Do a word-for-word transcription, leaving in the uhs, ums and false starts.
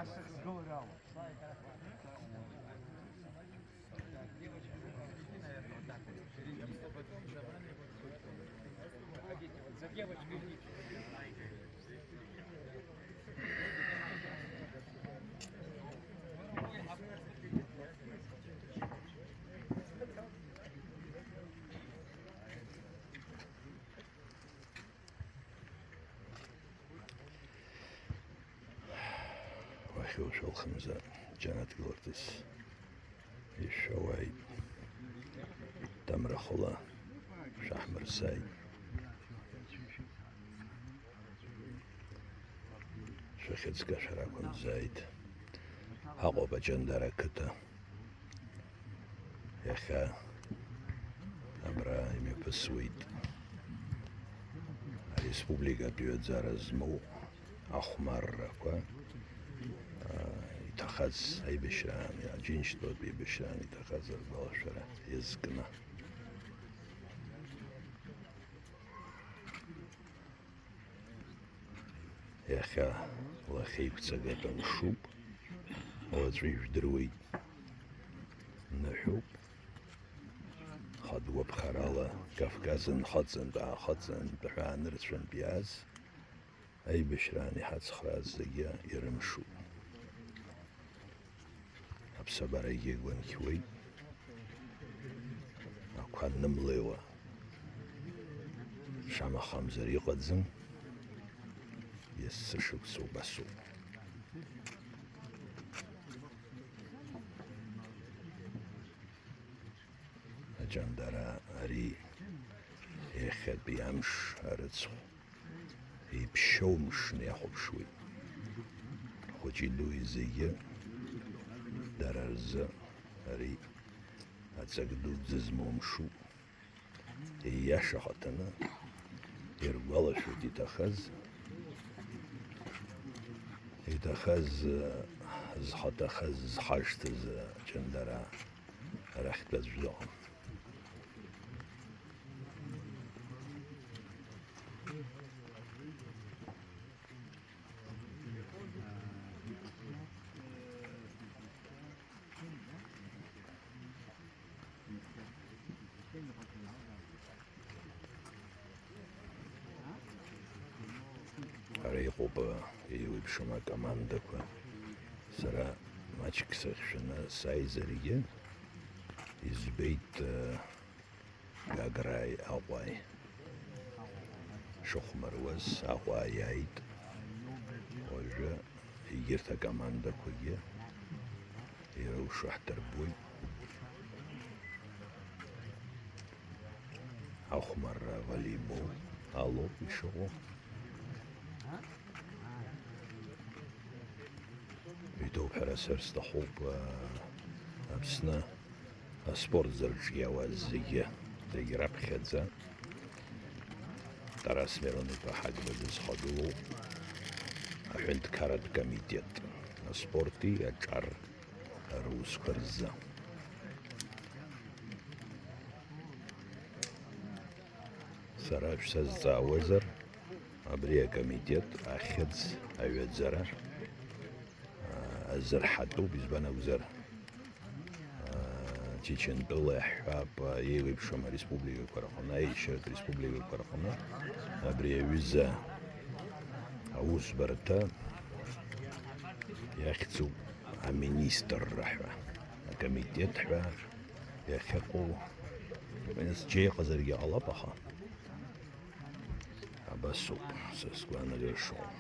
Ашықәс гыларала. Уахьушәа лхымза џьанаҭ гыларҭас ишәауааит. Тамрахыла шәаҳмырсааит. Шәахьыӡга шәарақәымзааит. Ҳаҟоуп Аҷандара ақыҭа. Иахьа абра имҩаԥысуеит ареспубликатә ҩаӡара змоу ахәмаррақәа, аа, иҭахаз аибашьраан, Аџьынџьтәылатә еибашьраан иҭахаз ргәалашәара иазкны. Иахьа лахьеиқәҵагатәы мшуп, уаҵәы ижәдыруеит, ныҳәоуп. Хатә гәаԥхарала Кавказ нхыҵынтә-аахыҵынтә ҳәа анырцәынтә иааз аибашьраан иҳацхрааз зегьы ирымшуп. Аԥсабарагьы гәанқьуеит, ақәа нымлеиуа, шамахамзар иҟаӡам, есышықәса убасоуп. Аҷандара ари иахьатәи амш арыцхә иԥшьоу мшны иахәаԥшуеит. Хәыҷи дуи зегьы дара рзы ари аҵак дуӡӡа змоу мшуп. Ииаша ахаҭаны иргәалашәоит иҭахаз, иҭахаз, зхаҭахаз, зхашҭыз Аҷандара арахьтә аӡә дыҟам. Ара иҟоуп, еиуеиԥшым акомандақәа. Сара маҷк сахьшәаны сааизаргьы, избеит, Гаграи Аҟәааи шыхәмаруаз, Аҟәа иааит. Уажәы егьырҭ акомандақәагьы ирылшо ҳдырбоит. Ахәмарра аволейбол алоуп ишыҟоу. Иҭоуп ҳәа расҳәар сҭахуп, Аԥсны аспорт зырҿиауаз зегьы, зегь раԥхьаӡа Тарас Мирон-иԥа Ҳагба дызхагылоу аҳәынҭқарратә комитет аспорти аҿар русқәа рзы. Сара шәсазҵаауазар, абри акомитет ахьӡ аҩаӡара, аа, азырҳатәуп, избан акәзар, аа, Чечентәыла иаҳҳәап, еиуеиԥшым ареспубликақәа рҟны, аешьаратә республикақәа рҟны абри аҩыза аусбарҭа иахьӡуп аминистрра ҳәа, акомитет ҳәа иахьыҟоу, зџьа иҟазаргьы ҟалап, аха абасоуп са сгәаанагара шыҟоу.